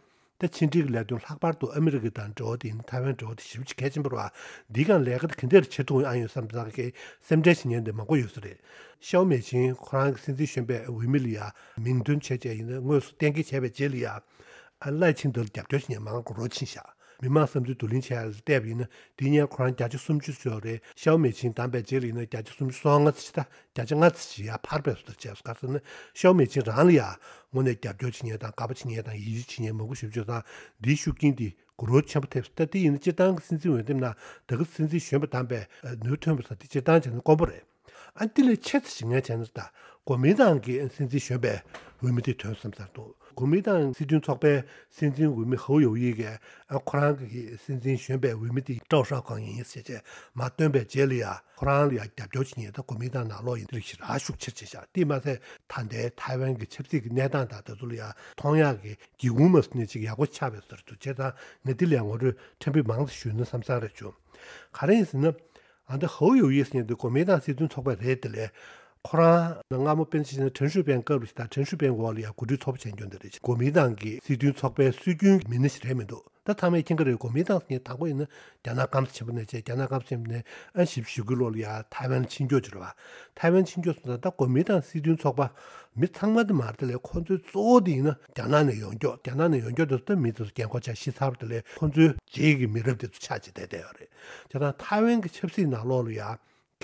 ད་ཕྱི་འབྲེལ་གྱི་ལས་དོན་ལྷག་པར་དུ་ཨ་མི་རི་ཀ་དང་འབྲེལ་བ་དེ་ཡིན་ན། ཐའེ་ཝན་འབྲེལ་བ་དེ་ཞེ་པོ་ཅིག་གལ་ཆེན་པོ་རེད་བ། འདིའི་སྒང་ལས་ཀ་དེ་ག་འདྲས་བྱེད་ཐུབ་ཡོང་ཡོད་བསམ་བསམ་གྱི་སེམས་ཁྲལ་བྱེད་མཁན་དེ་མང་པོ་ཡོད་ས་རེད། ཤའོ་མེ་ཆིང་ཁོ་རང་གི་སྲིད་འཛིན་གཞོན་པའི་འོས་མི་ལ་ཡ་མིང་འདོན་བྱས་བྱས་ཡིན་ན། དངོས་སུ་གཏན་འཁེལ་བྱས་པའི་རྗེས་ལ་ཡ་ཨ་ལའེ་ཆིང་ཏེ་ལ་རྒྱབ་སྐྱོར་བྱེད་མཁན་མང་པོ་རོ་ཕྱིན་ཤག་མི་མང་བསམ་ཚུལ་བསྡུ་ལེན་བྱས་ཡ་ལ་བལྟས་པ་ཡིན་ན། འདི་སྔོན་ཁོ་རང་བརྒྱ་ཆ་སུམ་ཅུ་ཙམ་རེད། ཤའོ་མེ་ཆིང་བདམས་པའི་རྗེས་ལ་ཡིན་ན་བརྒྱ་ཆ་སུམ་ཅུ་སོ་ལྔ་ཙམ་ཞིག་ད། བརྒྱ་ཆ་ལྔ་ཙམ་ཞིག་ཡར་འཕར་བའི་བཟོ་ལྟ་བྱས་སོང་། ག་རེ་ཟེར་ན་ཤའོ་མེ་ཆིང་རང་ལ་ཡ་དངོས་གནས་རྒྱབ་སྐྱོར་བྱེད་མཁན་དང་དགའ་པོ་བྱེད་མཁན་དང་ཡིད་ཆེས་བྱེད་མཁན་མང་པོ་ཞེ་པོ་ཅིག་ཡོད་ཙང་། འདིའི་ཤུགས་རྐྱེན་འདི་གོ་རོ་ཆེན་པོ་ཐེབས་སོང་། ད་དེ་ཡིན་ན་སྤྱིར་བཏང་གི་སྲིད་འཛིན་འོས་འདེམས་ནང་ད་གི་སྲིད་འཛིན་གཞོན་པ་བདམས་པའི་ནུས་ཐོན་པ་ཟེར་དེ་སྤྱིར་བཏང་བྱས་ན་དཀོན་པོ་རེད། ཨ་འདི་ལས་ཆེ་ཙམ་ཞིག་ངས་བྱས་ན། ད་གོ་མིན་ཏང་གི་སྲིད་འཛིན་གཞོན་པའི་འོས་མི་དེ་ཐོན་སོང་བསམ་འདུག་གོ་མིན་ཏང་སྲིད་དོན་ཚོགས་པའི་སྲིད་འཛིན་འོས་མི་ཧོ་ཡོ་ཡི་གིས་ཨ་ཁོ་རང་གི་སྲིད་འཛིན་གཞོན་པའི་འོས་མི་དེ་ཀྲོའུ་ཧྲའོ་ཁང་ཡིན་ཟེར་བྱས་མར་བཏོན་པའི་རྗེས་ལ་ཡ། ཁོ་རང་ལ་ཡ་རྒྱབ་སྐྱོར་བྱེད་མཁན་ད་གོ་མིན་ཏང་ནང་ལོགས་ཡིན་རིགས་ཞེ་དྲག་ཤུགས་ཆེར་ཕྱིན་ཤག་དེས་མ་ཟད་ད་ལྟའི་ཐའེ་ཝན་གྱི་ཆབ་སྲིད་ཀྱི་གནས་སྟངས་དང་དེ་ཚོ་ལ་ཡ་མཐོང་ཡག་གི་སྒེའུ་ཁུང་མ་ཟེར་ནས་ཅིག་ཡག་པོ་ཆགས་པའི་བཟོ་འདུག་བྱས་ཙང་ངས་འདི་ལ་ཡ་ངོ་སྤྲོད་ཕྲན་བུ་མང་ཙམ་ཞུས་ན་བསམ་བསམ་རེད་བྱུང་། ག་རེ་ཡིན་ཟེར་ན། ཨ་འདི་ཧོ་ཡོ་ཡི་ཟེར་མཁན་འདི་གོ་མིན་ཏང་སྲིད་དོན་ཚོགས་པའི་རེད། དེ་ལས་ཁོ་རང་སྔ་མོ་པཎ་ཆེན་ཁྲེན་ཧྲུའུ་ཕིན་སྐབས་ལ་ཡ། ཁྲེན་ཧྲུའུ་ཕིན་འོག་ལ་ཡ་གོ་སྒྲིག་ཚོགས་པ་བྱས་མཁན་དེ་རེད། གོ་མིན་ཏང་གི་སྲིད་དོན་ཚོགས་པའི་སྲོལ་རྒྱུན་མི་སྣ་ཞིག་རེད་མི་འདུག་ད་ཚང་མས་མཁྱེན་གྱི་རེད། གོ་མིན་ཏང་ཟེར་མཁན་དང་པོ་ཡིན་ན་རྒྱ་ནག་སྐམ་ས་ཆེན་པོ་ནས་བྱས། རྒྱ་ནག་སྐམ་ས་ཆེན་པོ་ནས་ཨ་བཞི་བཅུ་ཞེ་དགུའི་ལོ་ལ་ཡ་ཐའེ་ཝན་ཕྱིན་རྒྱུ་ཅིག་རེད་བ། ཐའེ་ཝན་ཕྱིན་རྒྱུ་སོང་ཙང་ད་གོ་མིན་ཏང་སྲིད་དོན་ཚོགས་པ་མི་ཚང་མ་དེ་མ་རེད། དེ་ལས་ཁོ་ཚོའི་གཙོ་བོ་དེ་ཡིན་ན་རྒྱ་ནག་ནས་ཡོང་རྒྱུ། རྒྱ་ནག་ནས་ཡོང་རྒྱུ་དེ་ཚོ་ད་མི་དེ་ཚོ་རྒན་གོག་ཆགས་ཤི་ཚར་བ། དེ་ལས་ཁོ་ཚོའི་རྗེས་ཀྱི་མི་རབས་དེ་ཚོ་ཆགས་བྱས་བསྡད་བསྡད་ཡོད་རེད། བྱས་ཙང་ཐའེ་ཝན་གྱི་ཆབ་སྲིད་ནང་ལོགས་ལ་ཡ།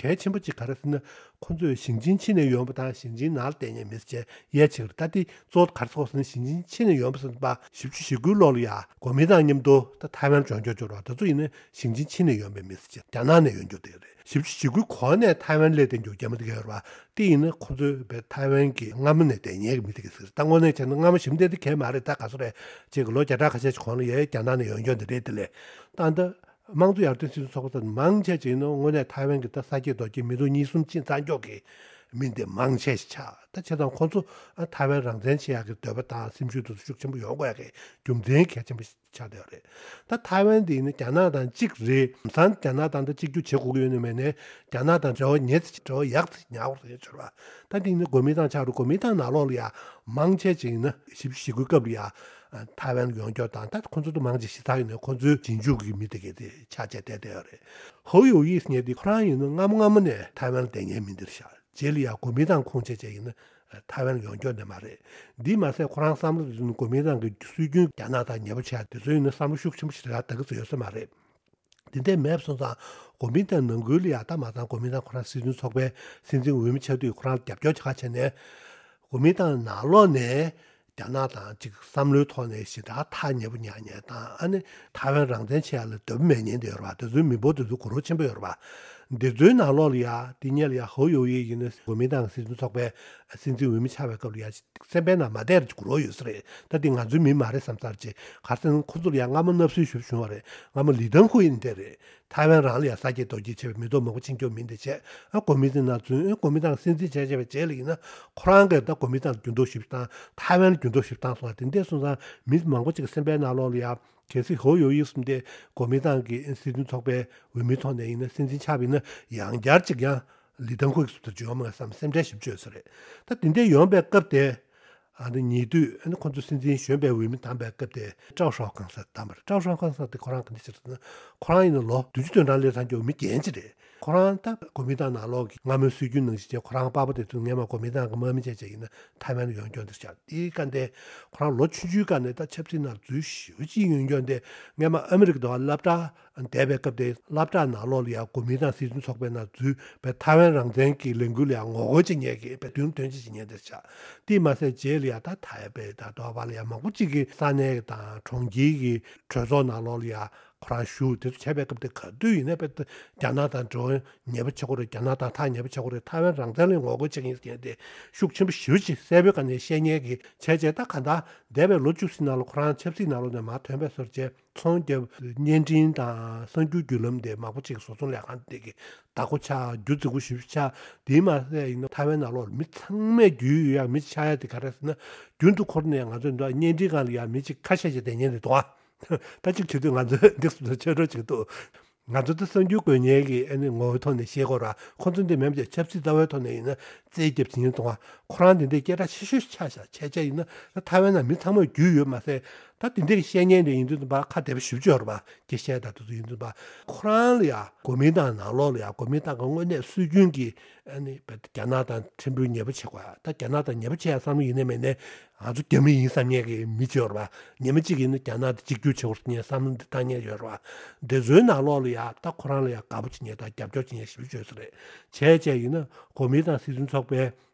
གལ་ཆེན་པོ་གཅིག་ག་རེ་ཟེར་ན། ཁོ་ཚོས་ཞིང་ཆེན་ཕྱི་ནས་ཡོང་བ་དང་ཞིང་ཆེན་ནང་ལ་བསྡད་མཁན་མི་ཟེར་བྱས་དབྱེ་བྱེད་ཀྱི་རེད། ད་དེ་གཙོ་བོ་ག་རེ་ཟེར་དགོས་ཟེར་ན། ཞིང་ཆེན་ཕྱི་ནས་ཡོང་བ་ཟེར་བ་བཞི་བཅུ་ཞེ་དགུའི་ལོ་ལ་ཡ་གོ་མིན་ཏང་མཉམ་དུ་ད་ཐའེ་ཝན་ལ་འབྱོར་འབྱོར་འབྱོར་བ་དེ་ཚོ་ཡིན་ན་ཞིང་ཆེན་ཕྱི་ནས་ཡོང་བའི་མི་ཟེར་བྱས་རྒྱ་ནག་ནས་ཡོང་རྒྱུ་དེ་རེད། བཞི་བཅུ་ཞེ་དགུའི་གོང་ནས་ཐའེ་ཝན་སླེབས་བསྡད་རྒྱུ་རྒྱ་མི་དེ་ག་ཡོད་རེད་བ། དེ་ཡིན་ན་ཁོ་ཚོས་བས་ཐའེ་ཝན་གྱི་སྔ་མོ་ནས་བསྡད་མཁན་གྱི་མི་དེ་ག་ཟེར། ད་དངོས་གནས་བྱས་ན་སྔ་མོ་ཞེ་པོ་འདི་དེ་གས་མ་རེད། ད་ག་ཚོད་རེད། ཅིག་གི་ལོ་བརྒྱ་ཕྲག་ཁ་ཤས་ཀྱི་གོང་ལ་ཡ་རྒྱ་ནག་ནས་ཡོང་རྒྱུ་འདི་རེད། དེ་ལས་ད་ལྟ་དམངས་གཙོ་ཡར་ཐོན་སྤྱི་ཚོགས་ཚོགས་པ་ཚོ་མང་ཆེ་ཅིག་ཡིན་ན་དངོས་གནས་ཐའེ་ཝན་གྱི་ད་ས་སྐྱེས་རྡོ་སྐྱེས་མི་ལོ་གཉིས་གསུམ་ཕྱིན་ཚར་མཁན་གྱི་མི་འདི་མང་ཆེ་ཞིག་ཆགས། ད་བྱས་ཙང་ཁོ་ཚོ་ཨ་ཐའེ་ཝན་རང་བཙན་བྱེད་ཡག་གི་འདོད་པ་དང་སེམས་ཤུགས་དེ་ཚོ་ཤུགས་ཆེན་པོ་ཡོང་དགོས་ཡག་གི་རྒྱུ་མཚན་གལ་ཆེན་པོ་ཆགས་བསྡད་ཡོད་རེད། ད་ཐའེ་ཝན་འདི་ནི་རྒྱ་ནག་དང་གཅིག་རེད། ལམ་སང་རྒྱ་ནག་དང་ད་གཅིག་གྱུར་བྱེད་དགོས་ཀྱི་ཡོད་ན་མེད་ན་རྒྱ་ནག་དང་འབྲེལ་བ་ཉེ་ཙམ་འབྲེལ་བ་ཡག་ཙམ་ཉར་དགོས་རེད་ཟེར་བ། ད་འདི་ནི་གོ་མིན་ཏང་ཆགས་རུང་གོ་མིན་ཏང་ནང་ལོགས་ལ་ཡ་མང་ཆེ་ཅིག་ཡིན་ན་བཞི་བཅུ་ཞེ་དགུའི་སྐབས་ལ་ཡ་ཐའེ་ཝན་ཡོང་རྒྱུ་དང་། ད་ཁོ་ཚོ་དུ་མང་ཆེ་ཤི་ཚར་ཡོད་ནས་ཁོ་ཚོའི་རྗེས་འཇུག་གི་མི་དེ་གས་དེ་ཆགས་བྱས་བསྡད་བསྡད་ཡོད་རེད། ཧོ་ཡོ་ཡི་ཟེར་མཁན་དེ་ཁོ་རང་ཡིན་ན་སྔ་མོ་སྔ་མོ་ནས་ཐའེ་ཝན་ལ་བསྡད་མཁན་མི་འདིར་ཤག་རྗེས་ལ་ཡ་གོ་མིན་ཏང་ཁོངས་ཆེ་ཆེ་ཡིན་ན་ཐའེ་ཝན་ཡོང་རྒྱུ་ནི་མ་རེད། འདིས་མ་ཟད་ཁོ་རང་བསམ་བློ་དེ་ཚོ་ནི་གོ་མིན་ཏང་གི་སྲོལ་རྒྱུན་རྒྱ་ནག་དང་ཉེ་པོ་བྱས་དེ་ཚོ་ཡིན་ན་བསམ་བློ་ཤུགས་ཆེན་པོ་ཞིག་རག་ད་གི་ཚོད་ཡོད་ས་མ་རེད། དེ་འདྲས་མེད་པ་སོང་ཙང་གོ་མིན་ཏང་ནང་ཁུལ་ལ་ཡ་ད་མ་ཚང་གོ་མིན་ཏང་ཁོ་རང་སྲིད་དོན་ཚོགས་པའི་སྲིད་འཛིན་འོས་མི་ཆགས་དུས་ཁོ་རང་ལ་རྒྱབ་སྐྱོར་བྱེད་ཁ་བྱས་ནས་གོ་མིན་ཏང་ནང་ལོགས་ནས་རྒྱ་ནག་དང་ཅིག་བསམ་བློའི་ཐོག་ནས་ཞེ་དྲག་ཐག་ཉེ་པོ་ཉར་མཁན་དང་། ཨ་ནི་ཐའེ་ཝན་རང་བཙན་བྱེད་ཡ་ལ་འདོད་པ་མེད་མཁན་དེ་ཡོད་རེད་བ། དེ་ཚོའི་མི་འབོར་དེ་ཚོ་གོ་རོ་ཆེན་པོ་ཡོད་རེད་བ། འདི་ཚོའི་ནང་ལོགས་ལ་ཡ་དེ་སྔོན་ལ་ཡ་ཧོ་ཡོ་ཡི་ཡིན་ན་གོ་མིན་ཏང་སྲིད་དོན་ཚོགས་པའི་སྲིད་འཛིན་འོས་མི་ཆགས་པའི་སྐབས་ལ་ཡ་སེམས་པའི་ནང་མ་བདེ་རུ་འགྲོ་ཡོད་ས་རེད། ད་དེ་ང་ཚོའི་མི་མ་རེད་བསམ་ཚར་རྗེས་གར་སོང་ཁོ་ཚོ་ལ་ཡ་སྔ་མོ་མནའ་ཟུར་ཞུ་བྱུང་བ་རེད། སྔ་མོ་ལི་ཐང་ཧུའེ་ཡིན་དེ་རེད། ཐའེ་ཝན་རང་ལ་ཡ་ས་སྐྱེས་རྡོ་སྐྱེས་བྱས་པའི་མི་ཐོག་མང་པོ་ཕྱིན་སྐྱོབ་མིན་དེ་བྱས། ཨ་གོ་མིན་ཏང་ནང་འཛུལ། ཨ་གོ་མིན་ཏང་སྲིད་འཛིན་བྱས་བྱས་པའི་རྗེས་ལ་ཡིན་ན་ཁོ་རང་གིས་ད་གོ་མིན་ཏང་ལ་འགྱུར་ལྡོག་ཞིབ་བཏང་། ཐའེ་ཝན་ལ་འགྱུར་ལྡོག་ཞིབ་བཏང་སོང་བ་དེ་འདྲས་སོང་ཙང་མི་མང་པོ་ཅིག་གི་སེམས་པའི་ནང་ལོགས་ལ་ཡ། གལ་སྲིད་ཧོ་ཡོ་ཡི་གསུམ་དེ་གོ་མིན་ཏང་གི་སྲིད་དོན་ཚོགས་པའི་འོས་མི་ཐོག་ནས་ཡིན་ན་སྲིད་འཛིན་ཆགས་པ་ཡིན་ན་ཡང་བསྐྱར་ཅིག་ཡང་ལི་ཐང་ཧུའེ་གི་གསུམ་དུ་འཇོན་མ་བསམ་སེམས་ཁྲལ་ཞིབ་བྱོས་ས་རེད། ད་དེ་འདྲའི་ཡོང་པའི་སྐབས་དེ་ཨ་ནི་ཉེ་དུས་ཨ་ནི་ཁོ་ཚོ་སྲིད་འཛིན་གཞོན་པའི་འོས་མི་བདམས་པའི་སྐབས་དེ་ཀྲའོ་ཧྲའོ་ཁང་ཟེར་བདམས་པ་རེད། ཀྲའོ་ཧྲའོ་ཁང་ཟེར་དེ་ཁོ་རང་ག་འདྲ་ཞིག་རེད་ཟེར་ན་ཁོ་རང་ཡིན་ན་ལོ་བདུན་ཅུ་དོན་གྲངས་སླེབས་ཚར་རྒྱུ་མི་རྒན་ཅིག་རེད། ཁོ་རང་ད་གོ་མིན་ཏང་ནང་ལོགས་ཀྱི་སྔ་མོའི་སྲོལ་རྒྱུན་ནང་བཞིན་བྱས་ཁོ་རང་པ་ཕ་དེ་ཚོ་སྔས་མ་གོ་མིན་ཏང་གི་དམག་མི་བྱས་བྱས་ཡིན་ན་ཐའེ་ཝན་ལ་ཡོང་སྐྱོན་དེ་ཆགས། དེའི་སྐབས་དེ་ཁོ་རང་ལོ་ཆུང་ཆུང་སྒང་ནས་ད་ཆབ་སྲིད་ནང་འཛུལ་ཞེ་པོ་ཅིག་ཡོང་སྐྱོན་དེ་སྔས་མ་ཨ་མི་རི་ཀ་དང་སློབ་གྲྭ་བསྡད་པའི་སྐབས་དེ་སློབ་གྲྭ་ནང་ལོགས་ལ་ཡང་གོ་མིན་ཏང་སྲིད་དོན་ཚོགས་པའི་ནང་འཛུལ་བའི་ཐའེ་ཝན་རང་བཙན་གྱི་ལས་འགུལ་ལ་ཡང་ངོ་རྒོལ་བྱེད་མཁན་གྱི་བའི་མདུན་དོན་ཆེ་བྱེད་མཁན་དེ་ཆགས། དེས་མ་ཟད་རྗེས་ལ་ཡང་ད་ཐའེ་པེ་དང་ལྡོག་པ་ལ་ཡང་མང་པོ་ཅིག་གི་ས་གནས་དང་གྲོང་ཁྱེར་གྱི་གྲོས་ཚོགས་ནང་ལོགས་ལ་ཡང་ཁོ་རང་ཞུགས། དེ་ཚོ་བྱས་པའི་སྐབས་དེ་ག་དུས་ཡིན་ན་དཔེ་རྒྱ་ནག་དང་འབྲེལ་བ་ཉེ་པོ་ཆགས་ཀྱི་རེད། རྒྱ་ནག་དང་ཐག་ཉེ་པོ་ཆགས་ཀྱི་རེད། ཐའེ་ཝན་རང་བཙན་ལ་ངོ་རྒོལ་བྱེད་མཁན་ཟེར་མཁན་དེ་ཤུགས་ཆེན་པོ་ཞེ་པོ་ཅིག་གསལ་པོའི་སྒང་ནས་བཤད་མཁན་གྱི་བྱས་བྱས། ད་ག་ད་འདས་པའི་ལོ་བཅུ་ཟིན་ནང་ལ་ཁོ་རང་ཆབ་སྲིད་ནང་ལོགས་ནས་མར་ཐོན་པའི་བཟོ་འདྲ་བྱས། ཚོང་རྒྱག་བརྙན་འཕྲིན་དང་གསར་འགྱུར་བརྒྱུད་ལམ་དེ་མང་པོ་ཅིག་བཟོ་ཚོང་ལས་ཁང་དེ་གི་བདག་པོ་ཆགས། རྒྱུ་རྫིག་པོ་ཞེ་པོ་ཆགས། དེ་མ་ཟད་ཡིན་ན་ཐའེ་ཝན་ནང་ལོགས་མི་ཚང་མས་རྒྱུས་ཡོད་ཡག་མི་ཆགས་ཡ་དེ་ག་རེ་ཟེར་ན། རྒྱུན་དུ་འཁོར་ནས་ང་ཚོ་འདི་བརྙན་འཕྲིན་སྒང་ལ་ཡ་མི་ཅིག་ཁ་ཤས་ཤིག་བསྡད་མཁན་རེད་འདུག་ཨ། ད་ཅིག་བྱེད་དུས་ང་ཚོས་འདི་སུ་ཆོས་གྲོགས་ཅིག་འདུག་ང་ཚོ་ད་གསར་འགྱུར་འགོད་མཁན་གྱི་ཨ་ནི་ངོ་བོའི་ཐོག་ནས་བཤད་དགོས་ར། ཁོ་ཚོ་འདི་མེད་པ་བྱས་ཆབ་སྲིད་ལྟ་བའི་ཐོག་ནས་ཡིན་ན་རྩོད་རྒྱབ་བྱེད་མཁན་འདུག་ཨ། ཁོ་རང་འདི་འདྲའི་སྐད་གྲགས་ཆེ་ཤོས་ཆགས་ཤག་བྱས་བྱས་ཡིན་ན་ད་ཐའེ་ཝན་ནང་མི་ཚང་མས་རྒྱུས་ཡོད་མ་ཟད། ད་འདི་འདྲའི་བཤད་མཁན་དེ་ཡིན་དུས་ཙམ་པ་ཁ་བདེ་པོ་ཞེ་པོ་ཅིག་ཡོད་རེད་པ། སྐད་བཤད་ད་དེ་ཚོ་ཡིན་དུས་ཙམ་པ་ཁོ་རང་ལ་ཡ་གོ་མིན་ཏང་ནང་ལོགས་ལ་ཡ་གོ་མིན་ཏང་གི་དངོས་གནས་སྲོལ་རྒྱུན་གྱི་ཨ་ནི་རྒྱ་ནག་དང་ཕྲན་བུ་ཉེ་པོ་བྱེད་དགོས་ཡ། ད་རྒྱ་ནག་དང་ཉེ་པོ་བྱེད་ཡ་བསམ་བློ་ཡིན་ནའི་མེད་ནའི་ང་ཚོ་རྒྱ་མི་ཡིན་བསམ་མཁན་གྱི་མི་ཅིག་ཡོད་རེད་པ། ཉི་མ་གཅིག་ཡིན་ན་རྒྱ་ནག་དང་གཅིག་གྱུར་བྱེད་དགོས་ཟེར་མཁན་བསམ་བློ་འདི་བཏང་མཁན་ཡོད་རེད་པ། འདི་ཚོའི་ནང་ལོགས་ལ་ཡ་ད་ཁོ་རང་ལ་ཡ་དགའ་པོ་བྱེད་མཁན་དང་རྒྱབ་སྐྱོར་བྱེད་མཁན་ཞེ་པོ་ཅིག་ཡོད་ས་རེད། བྱས་བྱས་ཡིན་ན་གོ་མིན་ཏང་སྲིད་དོན་ཚོགས་པའི་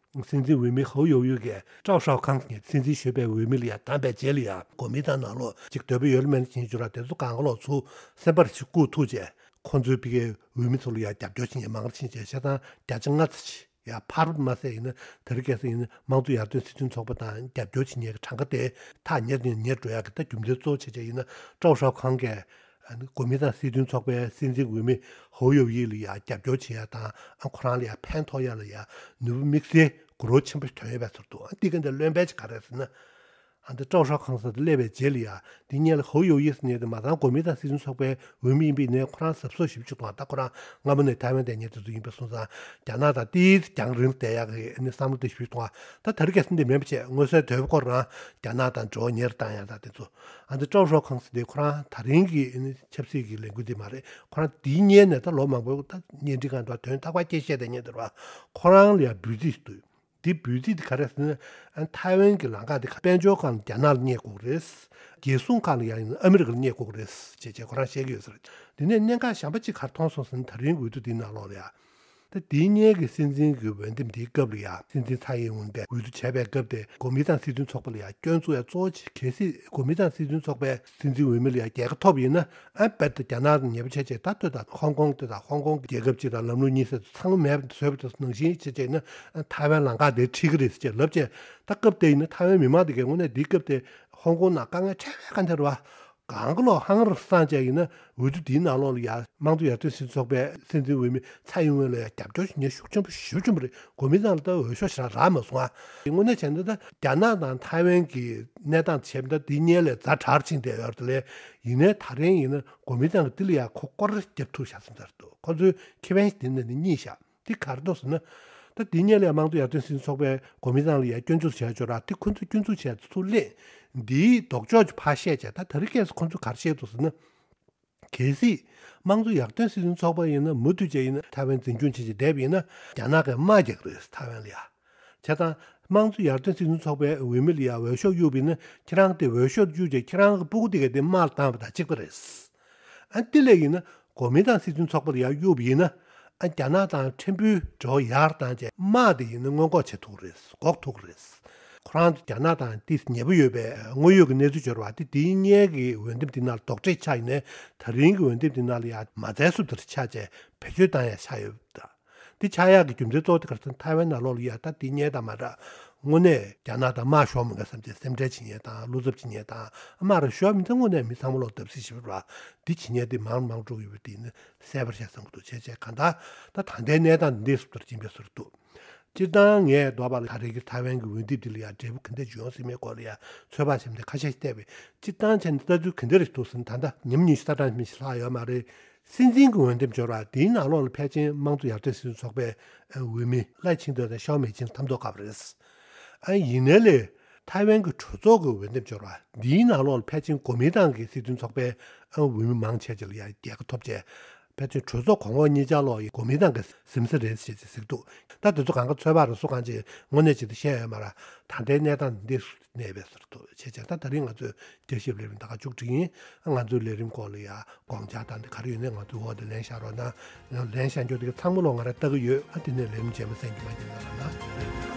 སྲིད་འཛིན་འོས་མི་ཧོ་ཡོ་ཡུ་གིས་ཀྲའོ་ཧྲའོ་ཁང་ཟེར་མཁན་སྲིད་འཛིན་གཞོན་པའི་འོས་མི་ལ་ཡ་བདམས་པའི་རྗེས་ལ་ཡ་གོ་མིན་ཏང་ནང་ལོགས་ཅིག་འདོད་པ་ཡོད་ལ་མེད་ལ་ཕྱིན་རྒྱུ་ར། དེ་ཚོ་གང་ག་ལོག་ཚུར་སེམས་པར་ཞིག་བཀུག་ཐུབ་བྱས། ཁོང་ཚོའི་ཕ་གིའི་འོས་མི་ཚོ་ལ་ཡ་རྒྱབ་སྐྱོར་བྱེད་མཁན་མང་རུ་ཕྱིན་བྱས་བྱས་ཙང་བརྒྱ་ཆ་ལྔ་ཙམ་ཞིག་ཡ་འཕར་མ་ཟད་ཡིན་ན་དེ་རིང་ཁ་སང་ཡིན་ན་དམངས་གཙོ་ཡར་ཐོན་སྲིད་དོན་ཚོགས་པ་དང་རྒྱབ་སྐྱོར་བྱེད་མཁན་གྱི་གྲངས་ཀ་དེ་ཐག་ཉེ་ནས་ཉེ་འགྲོ་ཡག་གི་ད་རྒྱུ་མཚན་གཙོ་བོ་བྱས་བྱས་ཡིན་ན་ཀྲའོ་ཧྲའོ་ཁང་གིས་ཨ་ནི་གོ་མིན་ཏང་སྲིད་དོན་ཚོགས་པའི་སྲིད་འཛིན་འོས་མི་ཧོ་ཡོ་ཡི་ལ་ཡ་རྒྱབ་སྐྱོར་བྱེད་ཡ་དང་ཨ་ཁོ་རང་ལ་ཡ་ཕན་ཐོགས་ཡ་ལ་ཡ་ནུས་པ་དམིགས་བསལ་དགོས་རོགས་ཆེན་པོ་ཐོན་ཡོད་པའི་ཚོར་འདུག་ཨ་འདི་ག་འདི་བློན་པས་ཅིག་ག་རེ་ཟེར་ན། ཨ་འདི་ཀྲའོ་ཧྲའོ་ཁང་ཟེར་དེ་སླེབས་པའི་རྗེས་ལ་ཡ་འདི་སྔོན་ལ་ཧོ་ཡོ་ཡི་ཟེར་མཁན་དེ་མ་ཚང་གོ་མིན་ཏང་སྲིད་དོན་ཚོགས་པའི་འོས་མི་ཡིན་པའི་ནས་ཁོ་རང་གཟབ་གཟབ་ཞེ་པོ་ཅིག་འདུག་ད་ཁོ་རང་སྔ་མོ་ནས་ཐའེ་ཝན་བསྡད་མཁན་དེ་ཚོ་ཡིན་པ་སོང་ཙང་རྒྱ་ནག་དང་ཏོག་ཙམ་རྒྱང་རིང་བསྡད་ཡག་གི་ཨ་ནི་བསམ་བློ་དེ་ཞེ་པོ་ཅིག་འདུག་ད་དེ་རིང་ཁ་སང་འདི་མིན་པ་བྱས་མངོན་གསལ་དོད་པོ་ཁོ་རང་རྒྱ་ནག་དང་འབྲེལ་བ་ཉེ་རུ་བཏང་ཡག་ད་དེ་ཚོ། ཨ་འདི་ཀྲའོ་ཧྲའོ་ཁང་ཟེར་དེ་ཁོ་རང་ད་རིང་གི་ཨ་ནི་ཆབ་སྲིད་ཀྱི་ལས་འགུལ་དེ་མ་རེད། ཁོ་རང་འདི་སྔོན་ནས་ད་ལོ་མང་པོ་ད་བརྙན་འཕྲིན་སྒང་དུ་དོན་ཐག་པ་སྐྱེ་བཤད་དེ་ཉན་དེ་རེད་པ། ཁོ་རང་ལ་ཡ་འབོད་ཚིག་འདུག་འདི་འབོད་ཚིག་དེ་ག་རེ་ཟེར་ན། ཨ་ཐའེ་ཝན་གྱི་ལམ་ཁ་དེ་དཔལ་འབྱོར་སྒང་ལ་རྒྱ་ནག་ལ་བསྙེག་དགོས་རེད། རྒྱལ་སྲུང་སྒང་ལ་ཡང་ཨ་མི་རི་ཀ་ལ་བསྙེག་དགོས་རེད་ཅེས་བྱས་ཁོ་རང་བཤད་ཀྱི་ཡོད་ཟེར། འདི་ནས་གནད་འགག་གཞན་པ་གཅིག་ག་རེ་མཐོང་སོང་ཟེར་ན། ད་རིང་འོས་བསྡུ་འདིའི་ནང་ལོགས་ལ་ཡ། ད་འདིའི་སྔོན་གྱི་སྲིད་འཛིན་གྱི་འོས་འདེམས་འདིའི་སྐབས་ལ་ཡ་སྲིད་འཛིན་ཚའེ་ཡིན་ཝུན་གྱིས་འོས་བསྡུ་བྱས་པའི་སྐབས་དེ་གོ་མིན་ཏང་སྲིད་དོན་ཚོགས་པ་ལ་ཡ་སྐྱོན་འཛུགས་ཡ་གཙོ་བོ་གལ་སྲིད་གོ་མིན་ཏང་སྲིད་དོན་ཚོགས་པའི་སྲིད་འཛིན་འོས་མི་ལ་ཡ་རྒྱལ་ཁ་ཐོབ་ཡིན་ན། ཨ་དཔེ་ད་རྒྱ་ནག་དང་ཉེ་པོ་བྱས་བྱས་ད་ལྟོས་དང་ཧོང་ཀོང་ལྟོས་དང་ཧོང་ཀོང་རྒྱལ་ཁབ་ཅིག་དང་ལམ་ལུགས་གཉིས་ཟེར་ཚང་མ་མེད་པ་བཟོས་པ་དང་ནང་བཞིན་བྱས་བྱས་ན་ཨ་ཐའེ་ཝན་ལམ་ཁ་དེ་ཁྲིད་ཀྱི་རེད་ཟེར་བྱས་ལབ་བྱས། ད་སྐབས་དེ་ཡིན་ན་ཐའེ་ཝན་མི་མང་དེ་གའི་དངོས་གནས་འདིའི་སྐབས་དེ་ཧོང་ཀོང་ནང་དཀའ་ངལ་འཕྲད་པའི་སྒང་དེ་རེད་པ། གང་ག་ལོག་ཧང་རུ་སངས་བྱས་ཡིན་ན་འོས་བསྡུ་འདིའི་ནང་ལོགས་ལ་ཡ་དམངས་གཙོ་ཡར་ཐོན་སྲིད་ཚོགས་པའི་སྲིད་འཛིན་འོས་མི་ཚའེ་ཡིན་ཝུན་ལ་ཡ་རྒྱབ་སྐྱོར་ཞུ་མཁན་ཤུགས་ཆེན་པོ་ཞེ་པོ་ཅིག་རེད། གོ་མིན་ཏང་ལ་ད་འོས་ཤོག་ཞེ་དྲག་རག་མ་སོང་ཨ། དངོས་གནས་བྱས་ན་ད་རྒྱ་ནག་དང་ཐའེ་ཝན་གྱི་གནས་སྟངས་བྱས་པ་ད་འདི་སྔོན་ལས་ཛ་དྲག་ཕྱིན་བསྡད་ཡོད་རེད་དེ། ལས་ཡིན་ནའི་ད་རིང་ཡིན་ན་གོ་མིན་ཏང་གི་འདི་ལ་ཡ་ཁོ་སྐོར་ར་བརྒྱབ་ཐུབ་ཤག་བསམ་ཚར་འདུག་ཁོ་ཚོའི་ཁེ་ཕན་ཞིག་འདི་ནས་ནི་རྙེད་ཤག་འདི་ག་རེ་འདུག་ཟེར་ན། ད་འདི་སྔོན་ལ་ཡ་དམངས་གཙོ་ཡར་ཐོན་སྲིད་དོན་ཚོགས་པས་གོ་མིན་ཏང་ལ་ཡ་སྐྱོན་འཛུགས་བྱས་ཆོག་ར། དེ་ཁོ་ཚོས་སྐྱོན་འཛུགས་བྱས་ཚུར་ལེན། འདིའི་ལྡོག་ཕྱོགས་ཀྱི་ཕར་བཤད་བྱས། ད་དེ་རིང་ཁ་སང་ཁོ་ཚོས་ག་རེ་བཤད་འདུག་ཟེར་ན། གལ་སྲིད་དམངས་གཙོ་ཡར་ཐོན་སྲིད་དོན་ཚོགས་པ་ཡིན་ན་མུ་མཐུད་བྱས་ཡིན་ན་ཐའེ་ཝན་འཛིན་སྐྱོང་བྱེད་བྱེད་བསྡད་པ་ཡིན་ན་རྒྱ་ནག་གིས་དམག་རྒྱག་གི་རེད་ཐའེ་ཝན་ལ་ཡ། བྱས་ཙང་དམངས་གཙོ་ཡར་ཐོན་སྲིད་དོན་ཚོགས་པའི་འོས་མི་ལ་ཡ་འོས་ཤོག་གཡུགས་པ་ཡིན་ན་ཁྱེད་རང་དེ་འོས་ཤོག་གཡུགས་བྱས་ཁྱེད་རང་གི་སྤུ་གུ་དེ་ག་དེ་དམག་ལ་བཏང་བ་དང་གཅིག་པ་རེད། ཨ་དེ་ལས་ཡིན་ན་གོ་མིན་ཏང་སྲིད་དོན་ཚོགས་པ་ལ་ཡ་གཡུགས་པ་ཡིན་ན་ཨ་རྒྱ་ནག་དང་ཕྲན་བུའི་འབྲེལ་བ་ཡར་བཏང་བྱས་དམག་དེ་ཡིན་ན་སྔོན་འགོག་བྱེད་ཐུབ་ཀྱི་རེད། འགོག་ཐུབ་ཀྱི་རེད། ཁོ་རང་ཚོ་རྒྱ་ནག་དང་ཏིས་ཉེ་པོ་ཡོད་པའི་དངོས་ཡོད་ཀྱི་གནས་ཚུལ་འབྱོར་བ་དེ། དེའི་སྔོན་གྱི་འོས་འདེམས་དེ་ནང་ལ་རྡོག་ཁྲེས་ཆགས་ཡིན་ནའི། ད་རིང་གི་འོས་འདེམས་དེ་ནང་ལ་ཡང་མ་རྩ་སུབ་ལྟར་ཆགས་བྱས་བེད་སྤྱོད་བཏང་ཡ་ཆགས་ཡོད་ད། འདི་ཆགས་ཡག་གི་རྒྱུ་མཚན་གཙོ་བོ་དེ་ག་རེ་ཟེར་ན། ཐའེ་ཝན་ནང་ལོགས་ལ་ཡ་ད་དེ་སྔོན་དང་མ་འདྲ། དངོས་གནས་རྒྱ་ནག་དང་དམག་ཤོར་མི་འགའ་བསམ་བྱས་སེམས་ཁྲལ་བྱེད་མཁན་དང་བློ་འཚབ་བྱེད་མཁན་དང་། དམག་རེ་ཤོར་མི་ཚེ་དངོས་གནས་མི་ཚང་མ་ལོག་བརྡབ་གསིག་བྱེད་པ་འདི་བྱེད་མཁན་དེ་མང་མང་འགྲོ་གི་ཡོད་པ་དེ་ནི་གསལ་པོར་བཤད་བསམ་གྱི་འདུག་བྱས་བྱས་གང་ལྟར་ད་ད་ལྟའི་གནས་སྟངས་འདི་འདྲས་སུ་ལྟར་ཕྱིན་པའི་བཟོ་འདྲ་འདུག་སྤྱིར་བཏང་ངས་འདོད་པ་ལ་ད་རེས་ཀྱི་ཐའེ་ཝན་གྱི་འོས་འདེམས་འདི་ལ་ཡང་འབྲས་བུ་ག་འདྲ་འབྱུང་ཡོང་སྲིད་མེད་སྐོར་ལ་ཡང་ཚོད་དཔག་བྱས་ཏེ་ཁ་ཤས་ཤིག་བལྟས་པས། སྤྱིར་བཏང་བྱས་ན་ལྟ་ཚུལ་ག་འདྲ་རེད་འདུག་ཟེར་ན། ད་ལྟ་ཉིན་ཉི་ཤུ་རྩ་གྲངས་མི་ཞིག་ལྷག་ཡོད་མ་རེད། སྲིད་འཛིན་གྱི་འོས་འདེམས་འབྱོར་བ་དེའི་ནང་ལོགས་ལ་ཕལ་ཆེར་དམངས་གཙོ་ཡར་ཐོན་སྲིད་དོན་ཚོགས་པའི་འོས་མི་ལའེ་ཆིང་ཏེ་དང་ཤའོ་མེ་ཆིང་ཐམ་ཐོག་འགག་པ་རེད། ཨ་ཡིན་ནའི་ལས་ཐའེ་ཝན་གྱི་གྲོས་ཚོགས་ཀྱི་འོས་འདེམས་འབྱོར་བ་འདིའི་ནང་ལོགས་ལ་ཕལ་ཆེར་གོ་མིན་ཏང་གི་སྲིད་དོན་ཚོགས་པའི་འོས་མི་མང་ཆེ་ཅིག་ལ་ཡང་རྒྱལ་ཁ་ཐོབ་བྱས། ཕལ་ཆེར་གྲོས་ཚོགས་གོང་འོག་གཉིས་ཆར་ལོག་གོ་མིན་ཏང་གི་གཟིམ་ས་རེད་ཅེས་ཅིག་ཟེར་གྱི་འདུག་ད་དེ་ཚོ་གང་ག་ཚོད་དཔག་རེད། སུ་གང་ཅིག་དངོས་གནས་ཅིག་ཏུ་བཤད་ཡོད་མ་རེད། ད་ལྟའི་གནས་སྟངས་འདི་གནས་པའི་ཟུར་དུ་བྱས་བྱས། ད་ད་རིང་ང་ཚོའི་བསྐྱར་ཞིབ་ལས་རིམ་ད་ག་མཇུག་སྒྲིལ་ཡིན། ང་ཚོའི་ལས་རིམ་སྐོར་ལ་ཡ་དགོངས་འཆར་དང་དེ་ག་རེ་ཡོད་ནའི་ང་ཚོའི་འོག་ཏུ་ལན་བཞག་རོགས་གནང་། ལན་བཞག་རྒྱུ་དེ་གི་ཚང་མ་ལོ་ང་རང་ལྟ་གི་ཡོད། ཨ་དེ་ནས་ལས་རིམ་རྗེས་མ་གསན་རྒྱུ་མ་བརྗེད་གནང་རོགས་གནང་།